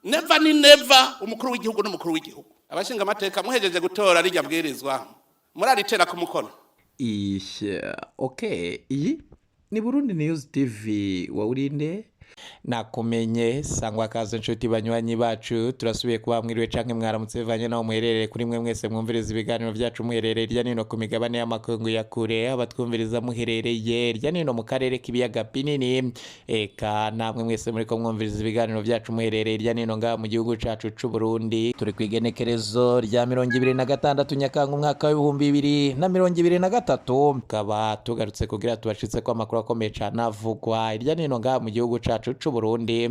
Neva ni Neva, umukuru w'igihugu n'umukuru w'igihugu. Abashinga amateka, muhejeje gutora rirya bwirizwa, muraritera ku mukono. Ishya, okay, iyi ni Burundi News TV. Wawurinde nakumenye sangwa kaze inshuti banywanyi bacu, turasubiye kuba mwiriwe canke mwaramutse bivanye naho muherereye. Kuri mwe mwese mwumviriza ibiganiro vyacu muherereye hirya nino ku migabane y'amakungu ya kure, abatwumviriza muherereye hirya nino mu karere k'ibiyaga binini, eka namwe mwese muriko mwumviriza ibiganiro vyacu muherereye hirya nino ngaha mu gihugu cacu c'u Burundi. Turi kw'igenekerezo rya 26 Nyakanga umwaka w'2023, tukaba tugarutse kugira tubashitse ko amakuru akomeye cane avugwa hirya nino ngaha mu gihugu cacu c'u Burundi.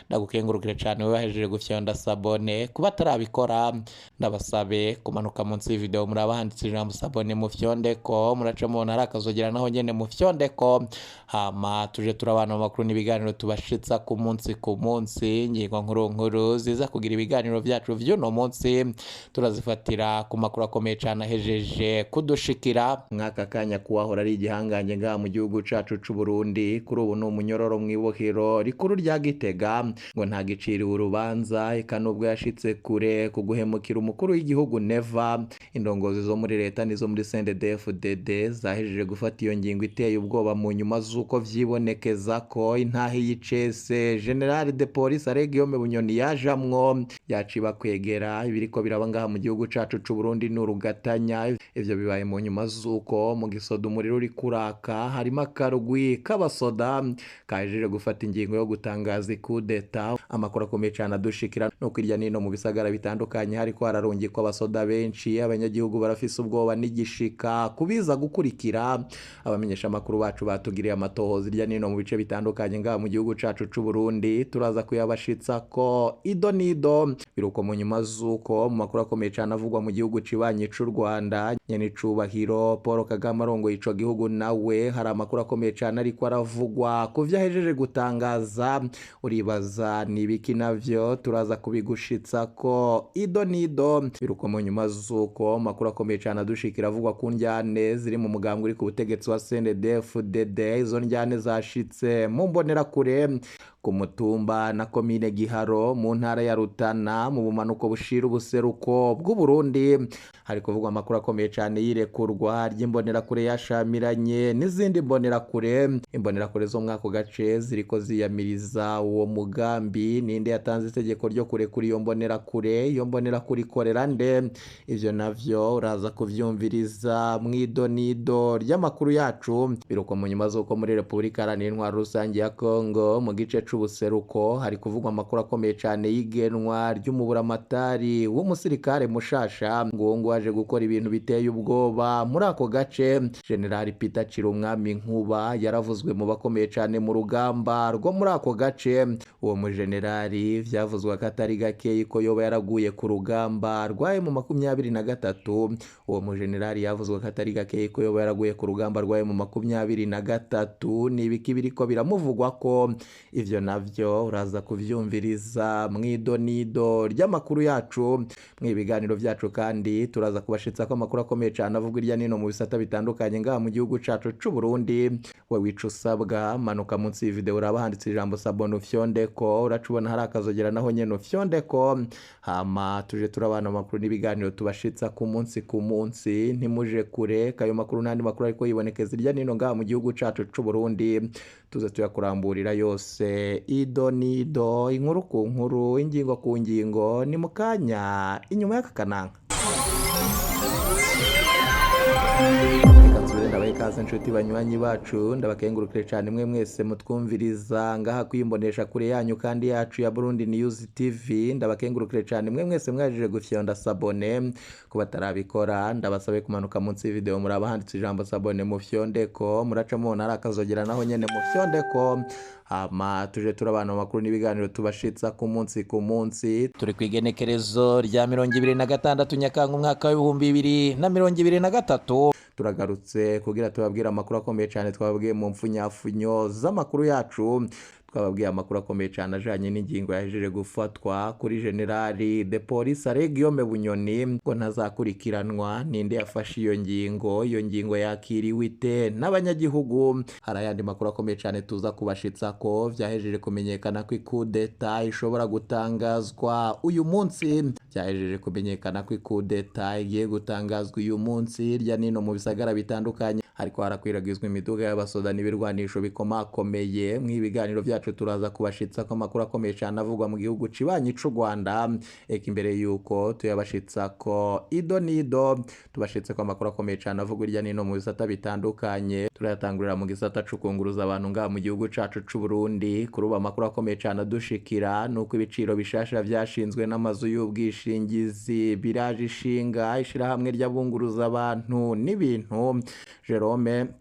Ndagukengurukire cane wewe gufyonda s'abonner. Kuba atarabikora, ndabasabe kumanuka munsi y'ivideo, muraba handitse ijambo s'abonner, mufyondeko. Muraca mubona ari akazogera, naho nyene mufyondeko, hama tuje turabana mu makuru n'ibiganiro tubashitsa ku munsi ku munsi. Ingingo nkuru nkuru ziza kugira ibiganiro vyacu vy'uno munsi turazifatira ku makuru akomeye cane ahejeje kudushikira mwaka kanya. Kuwahora ari igihangange ngaha mu gihugu cacu c'u Burundi, kuri ubu ni umunyororo mw'ibohero rikuru rya Gitega, ngo ntagiciriwe urubanza, eka nubwo yashitse kure ku guhemukira umukuru w'igihugu Neva. Indongozi zo muri leta n'izo muri CNDD-FDD zahejeje gufata iyo ngingo iteye ubwoba mu nyuma z'uko vyibonekeza ko intahe y'icese General de Police Alain Guillaume Bunyoni yajamwo yaciba kwegera. Ibiriko biraba ngaha mu gihugu cacu c'u Burundi ni urugatanya. Ivyo bibaye mu nyuma z'uko mu gisoda umuriro uri kuraka, harimo akarugwi k'abasoda kahejeje gufata ingingo yo gutangaza ikudeta. Amakuru akomeye cane adushikira nuko irya nino mu bisagara bitandukanye hariko hararungikwa abasoda benshi. Abanyagihugu barafise ubwoba n'igishika kubiza gukurikira. Abamenyesha amakuru bacu batugiriye amatohoza irya nino mu bice bitandukanye ngaha mu gihugu cacu c'u Burundi, turaza kuyabashitsa ko ido nido. Biruko mu nyuma z'uko mu makuru akomeye cane avugwa mu gihugu cibanyi c'u Rwanda, nyenicubahiro Paul Kagame arongoye ico gihugu, nawe hari amakuru akomeye cane ariko aravugwa ku vyo ahejeje gutangaza. Uribaza ni ibiki? Navyo turaza kubigushitsa ko ido nido. Biruko mu nyuma z'uko amakuru akomeye cane adushikira avugwa ku njyane ziri mu mugambwe uri ku butegetsi wa CNDD-FDD. Izo njyane zashitse mu mbonerakure ku mutumba na komine Giharo mu ntara ya Rutana, mu bumanuko bushira ubuseruko bw'u Burundi. Hari kuvugwa amakuru akomeye cane y'irekurwa ry'imbonerakure yashamiranye n'izindi mbonerakure. Imbonerakure zo muri ako gace ziriko ziyamiriza uwo mugambi. Ninde yatanze itegeko ryo kurekura iyo mbonerakure? Iyo mbonerakure ikorera nde? Ivyo navyo uraza kuvyumviriza mw'idonido ry'amakuru yacu. Biruko mu nyuma z'uko muri Repubulika Iharanira Intwaro Rusange ya Kongo, mu gice c'ubuseruko, hari kuvugwa amakuru akomeye cane y'igenwa ry'umuburamatari w'umusirikare mushasha, ngo ngo waje gukora ibintu biteye ubwoba muri ako gace. General Peter Cirumwami Nkuba yaravuzwe mu bakomeye cane mu rugamba rwo muri ako gace. Uwo mujenerali vyavuzwe ko atari gakeyi ko yoba yaraguye ku rugamba rwaye mu 23. Uwo mujenerali yavuzwe ko atari gakeyi ko yoba yaraguye ku rugamba rwaye mu 23. Ni ibiki biriko biramuvugwa ko? Ivyo navyo uraza kuvyumviriza mw'idonido ry'amakuru yacu. Mw'ibiganiro vyacu kandi turaza kubashitsa ko amakuru akomeye cane avugwa irya nino mu bisata bitandukanye ngaha mu gihugu cacu c'u Burundi. We wica usabwa, manuka munsi y'ivideo, uraba handitse ijambo s'abonner, ufyondeko. Uraca ubona hari akazogera, naho nyene ufyondeko, hama tuje turabana amakuru n'ibiganiro tubashitsa ku munsi ku munsi. Ntimuje kure, kayo makuru n'andi makuru ariko yibonekeza irya nino ngaha mu gihugu cacu c'u Burundi, tuze tuyakuramburira yose ido nido, inkuru ku nkuru, ingingo ku ngingo. Ni mu kanya inyuma y'aka kananka. Reka nsubire ndabahe ikaze inshuti banywanyi bacu, ndabakengurukire cyane mwe mwese mutwumviriza ngaha kwimbonesha kure yanyu kandi yacu ya Burundi News TV. Ndabakengurukire cyane mwe mwese mwaje gufyonda s'abonner. Ku batarabikora, ndabasabe kumanuka munsi y'ivideo, muraba handitse ijambo s'abonner, mufyondeko. Muraca mubona ari akazogera, naho nyene mufyondeko, hama tuje turabana mu makuru n'ibiganiro tubashitsa ku munsi ku munsi. Turi kw'igenekerezo rya 26 Nyakanga umwaka w'2023. Turagarutse kugira tubabwire amakuru akomeye cyane twababwiye mu mfunyafunyo z'amakuru yacu. Twababwiye amakuru akomeye cyane ajanye n'ingingo yahejeje gufatwa kuri Generali de Police Guillaume Bunyoni ngo ntazakurikiranwa. Ninde yafashe iyo ngingo? Iyo ngingo yakiriwe ite n'abanyagihugu? Hari ayandi makuru akomeye cyane tuza kubashitsa ko vyahejeje kumenyekana ko ikudeta ishobora gutangazwa uyu munsi. Vyahejeje kumenyekana ko ikudeta igiye gutangazwa uyu munsi hirya nino mu bisagara bitandukanye, hariko harakwiragizwa imiduga y'abasoda n'ibirwanisho bikomakomeye. Mw'ibiganiro vyacu turaza kubashitsa ko amakuru akomeye cyane avugwa mu gihugu cibanyi c'u Rwanda. Eka imbere yuko tuyabashitsa ko ido nido, tubashitse ko amakuru akomeye cyane avugwa hirya nino mu bisata bitandukanye. Turayatangurira mu gisata c'ukunguruza abantu ngaha mu gihugu cacu c'u Burundi. Kuri ubu amakuru akomeye cyane adushikira nuko ibiciro bishasha vyashinzwe n'amazu y'ubwishingizi biraje ishinga ishirahamwe ry'abunguruza abantu n'ibintu. Jerome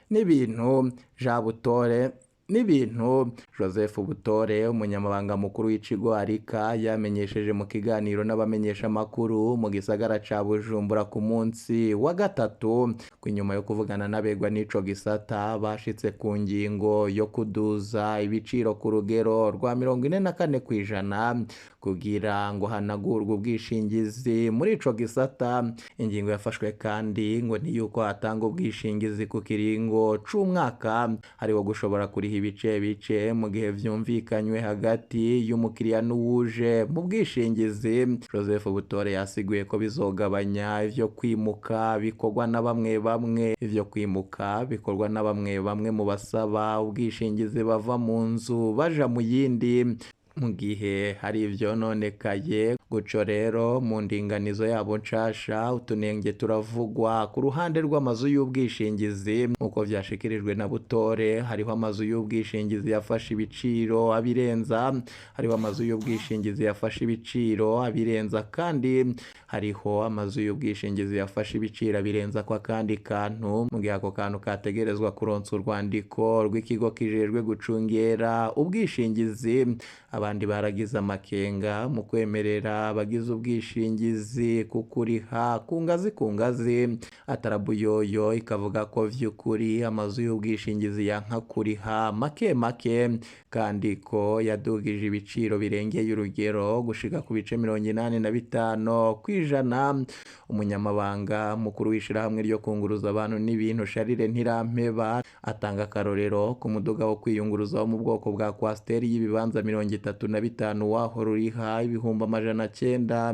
n'ibintu Jean Butore n'ibintu Joseph Butore, umunyamabanga mukuru w'ikigo Arika, yamenyesheje mu kiganiro n'abamenyesha makuru mu gisagara ca Bujumbura ku munsi wa gatatu ko inyuma yo kuvugana n'abegwa n'ico gisata bashitse ku ngingo yo kuduza ibiciro ku rugero rwa 44% kugira ngo hanagurwe ubwishingizi muri ico gisata. Ingingo yafashwe kandi ngo ni yuko hatanga ubwishingizi ku kiringo c'umwaka hariho gushobora kuriha ibice bice mu gihe vyumvikanywe hagati y'umukiriya n'uwuje mu bwishingizi. Joseph Butore yasiguye ko bizogabanya ivyo kwimuka bikorwa na bamwe bamwe ivyo kwimuka bikorwa na bamwe bamwe mu basaba ubwishingizi bava mu nzu baja mu yindi mu gihe hari ivyononekaye. Guco rero mu ndinganizo yabo nshasha utunenge turavugwa ku ruhande rw'amazu y'ubwishingizi. Nkuko vyashikirijwe na Butore, hariho amazu y'ubwishingizi yafashe ibiciro abirenza, hariho amazu y'ubwishingizi yafashe ibiciro abirenza, kandi hariho amazu y'ubwishingizi yafashe ibiciro abirenza kwa kandi kantu, mu gihe ako kantu kategerezwa kuronsa urwandiko rw'ikigo kijejwe gucungera ubwishingizi. Abandi baragize amakenga mu kwemerera abagize ubwishingizi kukuriha ku ngazi ku ngazi. Atarabuyoyo ikavuga ko vy'ukuri amazu y'ubwishingizi yanka kuriha make make, kandi ko yadugije ibiciro birengeye urugero gushika ku bice 85%. Umunyamabanga mukuru w'ishirahamwe ryo kunguruza abantu n'ibintu Charles Ntirampeba atanga akarorero ku muduga wo kwiyunguruza wo mu bwoko bwa Coaster y'ibibanza 35 wahora uriha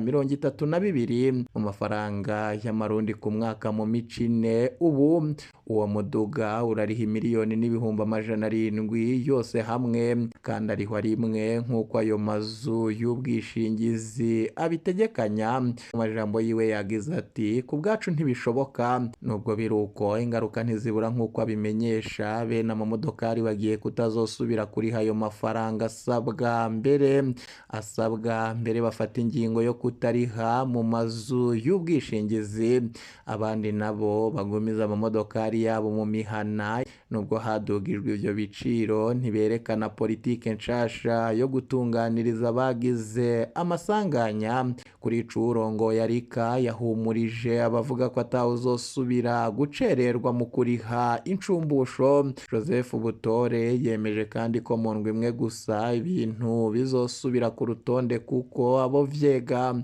932,000 mu mafaranga y'amarundi ku mwaka mu micine. Ubu uwo muduga urariha 1,700,000 yose hamwe, kandi ariho rimwe nk'uko ayo mazu y'ubwishingizi abitegekanya. Mu majambo yiwe yagize ati: ku bwacu ntibishoboka. Nubwo biruko ingaruka ntizibura nk'uko abimenyesha, bene amamodokari bagiye kutazosubira kuriha ayo mafaranga asabwa mbere bafata ingingo yo kutariha mu mazu y'ubwishingizi, abandi nabo bagumiza amamodokari yabo mu mihana. Nubwo hadugijwe ivyo biciro, ntiberekana politike nshasha yo gutunganiriza abagize amasanganya. Kuri ico urongoye Arika yahumurije abavuga ko atawuzosubira gucererwa mu kuriha incumbusho. Joseph Butore yemeje kandi ko mu ndwi imwe gusa ibintu bizosubira ku rutonde, kuko abo vyega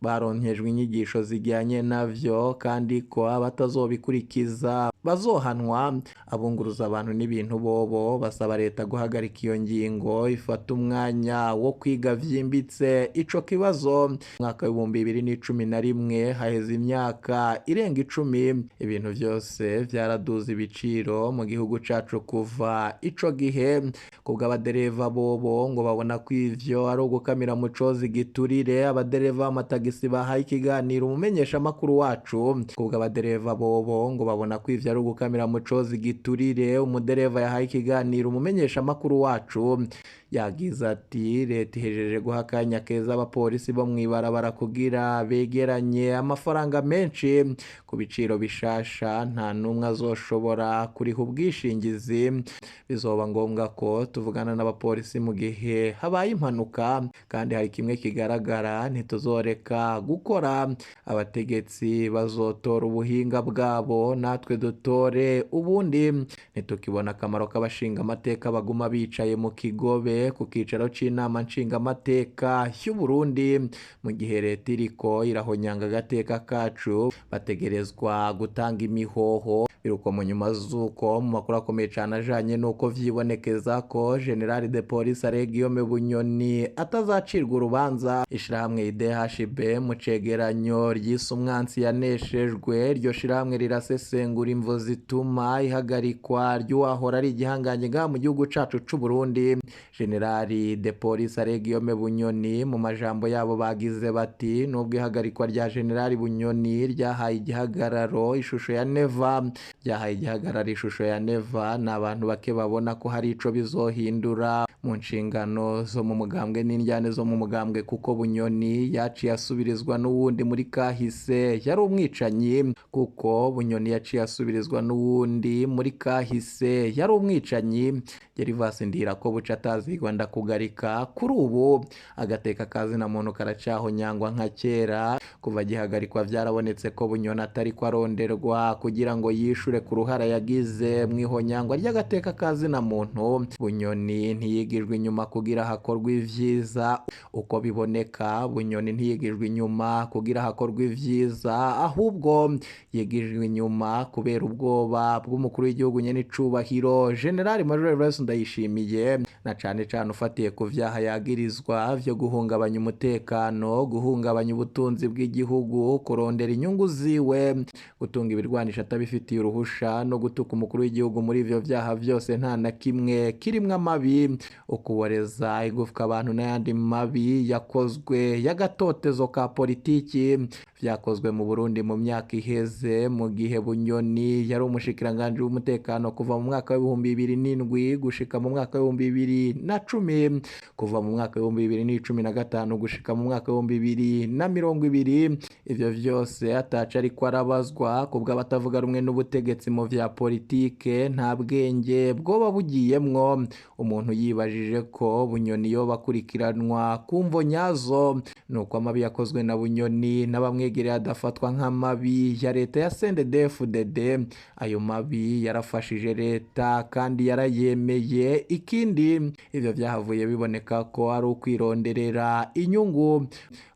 baronkejwe inyigisho zijyanye navyo, kandi ko abatazobikurikiza bazohanwa. Abunguruza abantu n'ibintu bobo basaba leta guhagarika iyo ngingo ifata umwanya wo kwiga vyimbitse ico kibazo. Mwaka 2011 haheze imyaka irenga 10 ibintu vyose vyaraduze ibiciro mu gihugu cacu kuva ico gihe. Kubwo abadereva bobo ngo babona ko ivyo ari ugukamira mu cozi giturire. Abadereva b'amatagisi bahaye ikiganiro umumenyesha makuru wacu. Kubwo abadereva bobo ngo babona ko ivyo ari ugukamira mu cozi giturire. Umudereva yahaye ikiganiro umumenyesha makuru wacu yagize ati leta ihejeje guha akanya keza abapolisi bo mw'ibarabara kugira begeranye amafaranga menshi ku biciro bishasha, nta n'umwe azoshobora kuriha ubwishingizi, bizoba ngombwa ko tuvugana n'abapolisi mu gihe habaye impanuka, kandi hari kimwe kigaragara, ntituzoreka gukora, abategetsi bazotora ubuhinga bwabo natwe dutore ubundi. Ntitukibona akamaro k'abashinga amateka baguma bicaye mu kigobe ku kicaro c'inama nshingamateka y'u Burundi mu gihe leta iriko irahonyanga agateka kacu, bategerezwa gutanga imihoho. Biruko mu nyuma z'uko mu makuru akomeye cane ajanye n'uko vyibonekeza ko General de Police Alain Guillaume Bunyoni atazacirwa urubanza, ishirahamwe IDHB mu cegeranyo ryise umwansi yaneshejwe, iryo shirahamwe rirasesengura imvo zituma ihagarikwa ry'uwahora ari igihangange ngaha mu gihugu cacu c'u Burundi, General de Police Alain Guillaume Bunyoni. Mu majambo yabo bagize bati nubwo ihagarikwa rya General Bunyoni ryahaye igihagararo ishusho ya Neva, ryahaye igihagararo ishusho ya Neva, ni abantu bake babona ko hari ico bizohindura mu nshingano zo mu mugambwe n'indyane zo mu mugambwe, kuko Bunyoni yaciye asubirizwa n'uwundi muri kahise yari umwicanyi, kuko Bunyoni yaciye asubirizwa n'uwundi muri kahise yari umwicanyi. Gervas Ndira ko buca atazigwa ndakugarika, kuri ubu agateka kazina muntu karacahonyangwa nka kera. Kuva gihagarikwa vyarabonetse ko Bunyoni atari ko aronderwa kugira ngo yishure ku ruhara yagize mw'ihonyangwa ry'agateka kazina muntu. Bunyoni ntiyigijwe inyuma kugira hakorwe ivyiza, uko biboneka Bunyoni ntiyigijwe inyuma kugira hakorwe ivyiza, ahubwo yigijwe inyuma kubera ubwoba bw'umukuru w'igihugu nyene icubahiro General Major Evariste Ndayishimiye, na cane cane ufatiye ku vyaha yagirizwa vyo guhungabanya umutekano, guhungabanya ubutunzi bw'igihugu, kurondera inyungu ziwe, gutunga ibirwanisho atabifitiye uruhusha no gutuka umukuru w'igihugu. Muri ivyo vyaha vyose nta na kimwe kirimwo amabi, ukuboreza igufwa abantu n'ayandi mabi yakozwe y'agatotezo ka politiki vyakozwe mu Burundi mu myaka iheze, mu gihe Bunyoni yari umushikiranganji w'umutekano kuva mu mwaka w'2007 gushika mu mwaka w'2010, kuva mu mwaka w'2015 gushika mu mwaka w'2020. Ivyo vyose ataca ariko arabazwa kubw'abatavuga rumwe n'ubutegetsi mu vya politike, nta bwenge bwoba bugiyemwo. Umuntu yibajije ko Bunyoni yoba akurikiranwa kumvo nyazo, nuko amabi yakozwe na Bunyoni n'abamwegereye adafatwa nk'amabi ya leta ya CNDD-FDD. Ayo mabi yarafashije leta kandi yarayemeye. Ikindi ivyo vyahavuye biboneka ko ari ukwironderera inyungu.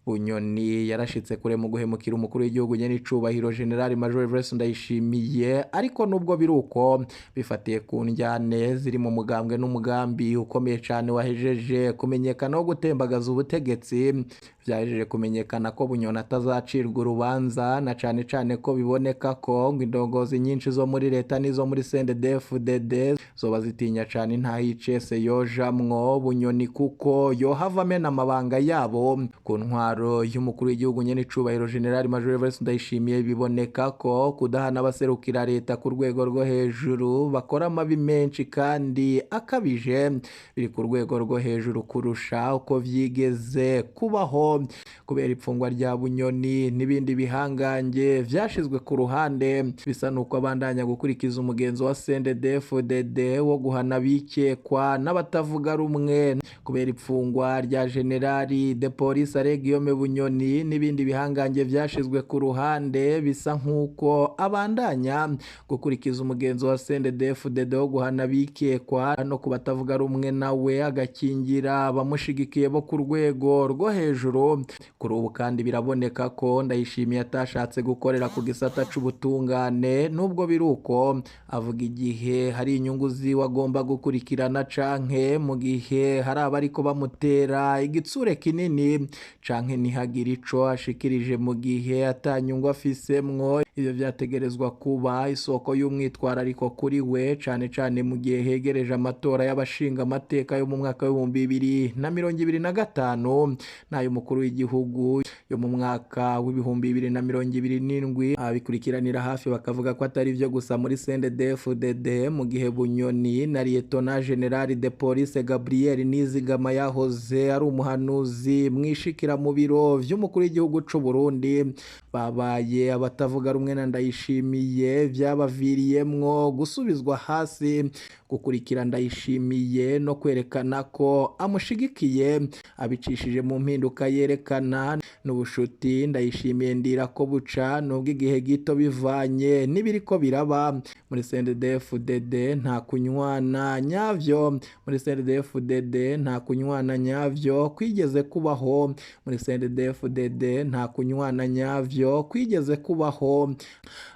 Bunyoni yarashitse kure mu guhemukira umukuru w'igihugu nyene icubahiro General Major Evariste Ndayishimiye, ariko nubwo biruko bifatiye ku njyane ziri mu mugambwe n'umugambi ukomeye cane wahejeje kumenyekana wo gutembagaza ubutegetsi, vyahejeje kumenyekana ko Bunyoni atazacirwa urubanza, na cane cane ko biboneka ko ngo indongozi nyinshi zo muri leta n'izo muri CNDD-FDD zoba zitinya cane intaha icese yojamwo Bunyoni, kuko yohava amena amabanga yabo. Ku ntwaro y'umukuru w'igihugu nyene icubahiro General Major Evariste Ndayishimiye, biboneka ko kudahana abaserukira leta ku rwego rwo hejuru bakora amabi menshi kandi akabije, biri ku rwego rwo hejuru kurusha uko vyigeze kubaho, kubera ipfungwa rya Bunyoni n'ibindi bihangange vyashizwe ku ruhande. Bisa nuko abandanya gukurikiza umugenzo wa CNDD-FDD wo guhana abikekwa n'abatavuga rumwe, kubera ipfungwa rya General de Police Alain Guillaume Bunyoni n'ibindi bihangange vyashizwe ku ruhande, bisa nkuko abandanya gukurikiza umugenzo wa CNDD-FDD wo guhana abikekwa no ku batavuga rumwe nawe, agakingira abamushigikiye bo ku rwego rwo hejuru. Kuri ubu kandi biraboneka ko Ndayishimiye atashatse gukorera ku gisata c'ubutungane, nubwo biruko avuga igihe hari inyungu ziwe agomba gukurikirana, canke mu gihe hari abariko bamutera igitsure kinini, canke ntihagire ico ashikirije mu gihe atanyungu afisemwo. Ivyo vyategerezwa kuba isoko y'umwitwarariko kuri we, cane cane mu gihe hegereje amatora y'abashinga amateka yo mu mwaka w'2025 n'ay'umukuru w'igihugu. yo mu mwaka w'2027. Abikurikiranira hafi bakavuga ko atari byo gusa muri CNDD-FDD, mu gihe Bunyoni na Lieutenant General de Police Gabriel Nizigama yahoze ari umuhanuzi mwishikira mu biro vy'umukuru w'igihugu c'u Burundi babaye abatavuga rumwe na Ndayishimiye, vyabaviriyemwo gusubizwa hasi. Gukurikira Ndayishimiye no kwerekana ko amushigikiye abicishije mu mpinduka yerekana n'ubushuti Ndayishimiye ndira ko buca nubwo igihe gito bivanye n'ibiriko biraba muri CNDD-FDD. Nta kunywana nyavyo muri CNDD-FDD, nta kunywana nyavyo kwigeze kubaho muri CNDD-FDD, nta kunywana nyavyo kwigeze kubaho.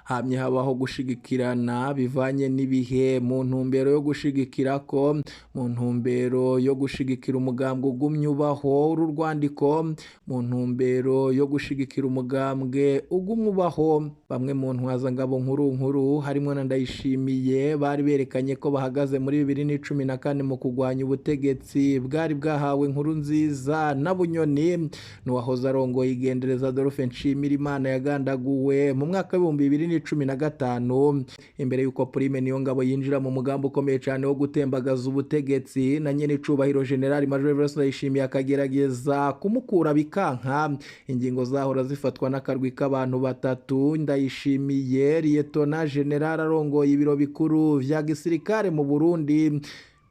Hamye habaho gushigikirana bivanye n'ibihe mu ntumbero yo gushigikira ko mu ntumbero yo gushigikira umugambwe ugumye ubaho. Uru rwandiko mu ntumbero yo gushigikira umugambwe ugumye ubaho. Bamwe mu ntwazangabo nkuru nkuru harimo na Ndayishimiye bari berekanye ko bahagaze muri 2014 mu kugwanya ubutegetsi bwari bwahawe Nkuru Nziza na Bunyoni n'uwahoze arongoye igendereza Adolphe Nshimirimana yagandaguwe mu mwaka w'2015, imbere y'uko Prime Niyongabo yinjira mu mugambi ukomeye cyane wo gutembagaza ubutegetsi na nyene icubahiro General Major Evariste Ndayishimiye akagerageza kumukura bikanka. Ingingo zahora zifatwa n'akarwi k'abantu batatu: Ndayishimiye, Lieutenant General arongoye ibiro bikuru vya gisirikare mu Burundi,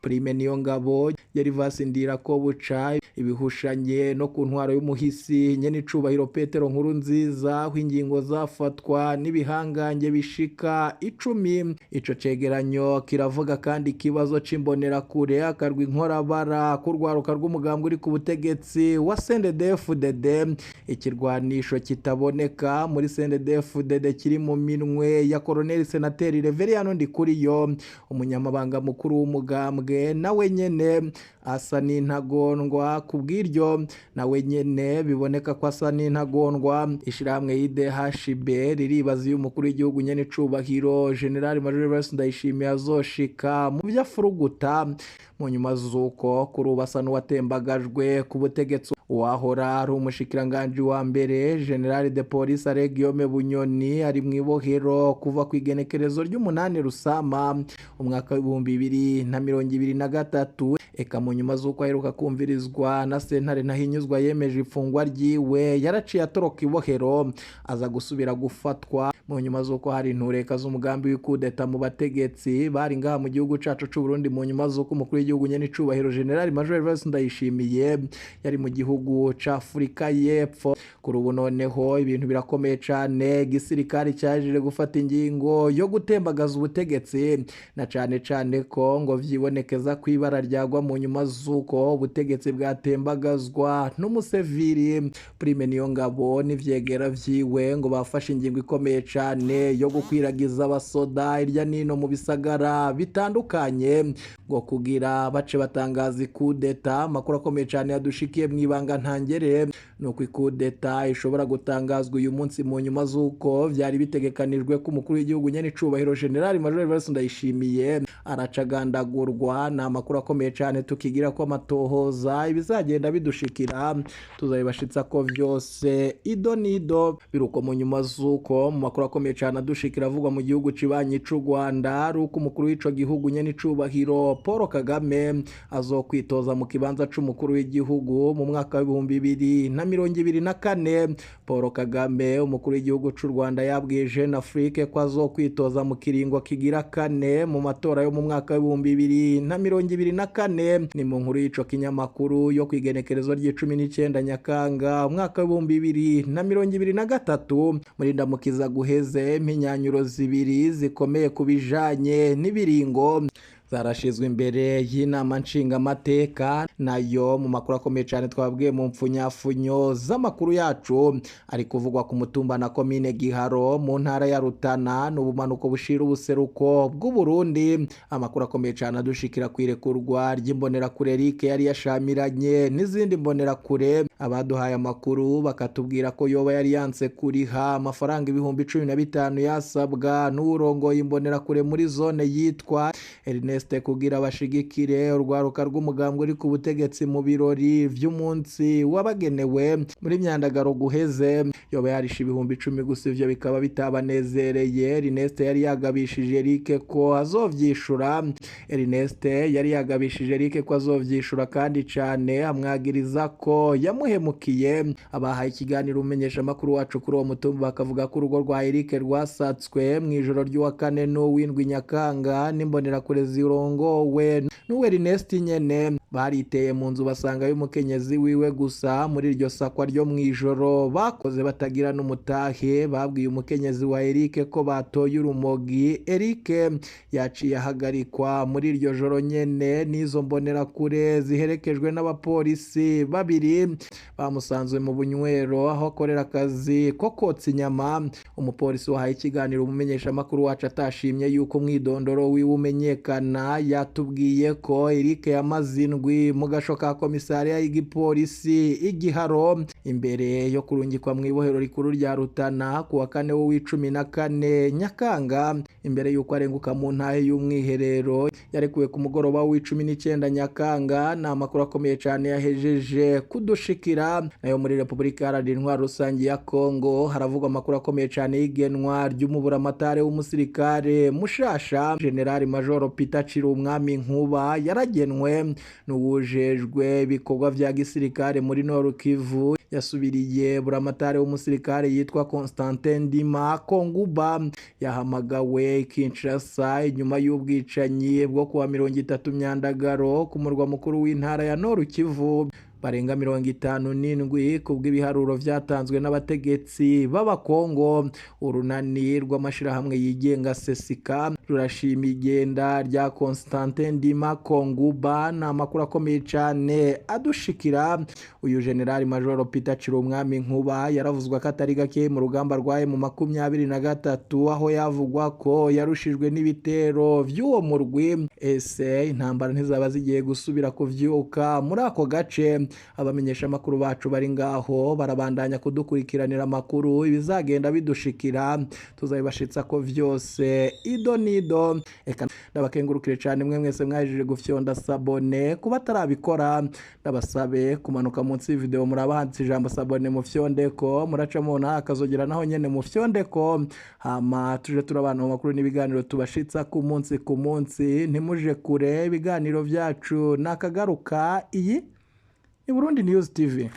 Prime Niyongabo, Gervas Ndirakobuca, ibihushanye no ku ntwaro y'umuhisi nyene icubahiro Petero Nkurunziza, aho ingingo zafatwa n'ibihangange bishika 10. Ico cegeranyo kiravuga kandi ikibazo c'imbonerakure, akarwi nkorabara k'urwaruka rw'umugambwe uri ku butegetsi wa CNDD-FDD, ikirwanisho kitaboneka muri CNDD-FDD kiri mu minwe ya Colonel Senateri Reveriyano Ndikuriyo, umunyamabanga mukuru w'umugambwe, nawe nyene asa n'intagondwa. Kubw'iryo nawe nyene biboneka ko asa n'intagondwa. Ishirahamwe IDHB riribaza iyo umukuru w'igihugu nyene icubahiro General Major Evariste Ndayishimiye azoshika mu vyo afuruguta mu nyuma z'uko kuri ubu asa n'uwatembagajwe ku butegetsi. Uwahora ari umushikiranganji wa mbere General de Police Alain Guillaume Bunyoni ari mw'ibohero kuva ku igenekerezo ry'umunani Rusama umwaka w'2023, eka mu nyuma z'uko aheruka kumvirizwa na sentare Ntahinyuzwa yemeje ifungwa ryiwe, yaraciye atoroka ibohero aza gusubira gufatwa mu nyuma z'uko hari intureka z'umugambi w'ikudeta mu bategetsi bari ngaha mu gihugu cacu c'u Burundi, mu nyuma z'uko umukuru w'igihugu nyene icubahiro General Major Evariste Ndayishimiye yari mu gihugu c'Afurika y'Epfo. Kuri ubu noneho ibintu birakomeye cane, igisirikare cyaje gufata ingingo yo gutembagaza ubutegetsi, na cane cane ko ngo vyibonekeza ko ibara ryagwa mu nyuma z'uko ubutegetsi bwatembagazwa n'umuseviri Prime Niyongabo n'ivyegera vyiwe ngo bafashe ingingo ikomeye cane yo gukwiragiza abasoda irya nino mu bisagara bitandukanye ngo kugira bace batangaza ikudeta. Amakuru akomeye cane yadushikiye mw'ibanga ntangere nuko ikudeta ishobora gutangazwa uyu munsi mu nyuma z'uko vyari bitegekanijwe ko umukuru w'igihugu nyene icubahiro General Major Evariste Ndayishimiye aracagandagurwa. Ni amakuru akomeye cane tukigira ko amatohoza ibizagenda bidushikira tuzabibashitsa ko vyose ido nido. Biruko mu nyuma z'uko mu makuru akomeye cane adushikira avugwa mu gihugu cibanyi c'u Rwanda ari uko umukuru w'ico gihugu nyene icubahiro Paul Kagame azokwitoza mu kibanza c'umukuru w'igihugu mu mwaka w'2024. Paul Kagame umukuru w'igihugu c'u Rwanda yabwiye Jeune Afrique ko azokwitoza mu kiringo kigira kane mu matora yo mu mwaka w'2024. Ni mu nkuru y'ico kinyamakuru yo kwigenekerezo ry'icumi n'icenda Nyakanga umwaka w'2023. Muri ndamukiza guheze impinyanyuro zibiri zikomeye ku bijanye n'ibiringo zarashizwe imbere y'inama nshingamateka, nayo mu makuru akomeye cyane twabwiye mu mpfunyafunyo z'amakuru yacu ari kuvugwa ku mutumba na komine Giharo mu ntara ya Rutana n'ubumanuko bushira ubuseruko bw'u Burundi. Amakuru akomeye cyane adushikira kwirekurwa ry'imbonerakure Eric yari yashamiranye n'izindi mbonerakure. Abaduhaye amakuru bakatubwira ko yoba yari yanse kuriha amafaranga 15,000 yasabwa n'urongoye imbonerakure muri zone yitwa Ernest Ernest kugira bashigikire urwaruka rw'umugambwe uri ku butegetsi mu birori vy'umunsi wabagenewe muri myandagaro guheze, yoba yarishe 10,000 gusa, ivyo bikaba bitabanezereye. Ernest yari yagabishije Eric ko azovyishura. Ernest yari yagabishije Eric ko azovyishura kandi cane, amwagiriza ko yamuhemukiye. Abahaye ikiganiro umenyesha amakuru wacu kuri uwo mutumba bakavuga ko urugo rwa Eric rwasatswe mu ijoro ry'uwa kane n'uwindwi Nyakanga n'imbonerakure zirongowe n'uwo Ernest nyene. Bariteye mu nzu basangayo umukenyezi wiwe gusa. Muri iryo sakwa ryo mu ijoro bakoze batagira n'umutahe, babwiye umukenyezi wa Eric ko batoye urumogi. Eric yaciye ahagarikwa muri iryo joro nyene n'izo mbonerakure ziherekejwe n'abapolisi babiri bamusanzwe mu bunywero aho akorera akazi ko kotsa inyama. Umupolisi wahaye ikiganiro umumenyeshamakuru wacu atashimye yuko umwidondoro wiwe umenyekana, yatubwiye ko Eric yamaze indwi mu gasho ka komisariya y'igipolisi igiharo imbere yo kurungikwa mu ibohero rikuru rya Rutana ku wa kane w'icumi na kane Nyakanga, imbere y'uko arenguka mu ntahe y'umwiherero. Yarekuwe ku mugoroba w'19 Nyakanga. Ni amakuru akomeye cyane yahejeje kudushikira. Nayo muri Repubulika Iharanira Intwaro Rusange ya Kongo haravugwa amakuru akomeye cyane y'igenwa ry'umuburamatare w'umusirikare mushasha General Major Peter Cirumwami Nkuba. Yaragenwe n'uwujejwe ibikorwa vya gisirikare muri Nord Kivu, yasubiriye buramatare w'umusirikare yitwa Constantin Ndima Konguba. Yahamagawe Kinshasa inyuma y'ubwicanyi bwo kuwa 30 Myandagaro ku murwa mukuru w'intara ya Nord Kivu. Barenga 57 kubw'ibiharuro vyatanzwe n'abategetsi b'Abakongo. Urunani rw'amashirahamwe yigenga Sesika rurashima igenda rya Constantin Ndima Konguba. Ni amakuru akomeye cane adushikira. Uyu General Major Peter Cirumwami Nkuba yaravuzwa ko atari gake mu rugamba rwaye mu 23, aho yavugwa ko yarushijwe n'ibitero vy'uwo murwi. Ese intambara ntizaba zigiye gusubira kuvyuka muri ako gace? Abamenyesha amakuru bacu bari ngaho barabandanya kudukurikiranira amakuru, ibizagenda bidushikira tuzabibashitsa ko vyose ido nido. Eka ndabakengurukire cyane mwe mwese mwahejeje gufyonda sabone. Kuba atarabikora ndabasabe kumanuka munsi video murabahanditse ijambo sabone mufyondeko, muraca mubona akazogera naho nyene mufyondeko, hama tuje turabana mu makuru n'ibiganiro tubashitsa ku munsi ku munsi. Ntimuje kure, ibiganiro vyacu nakagaruka. Iyi ni Burundi News TV.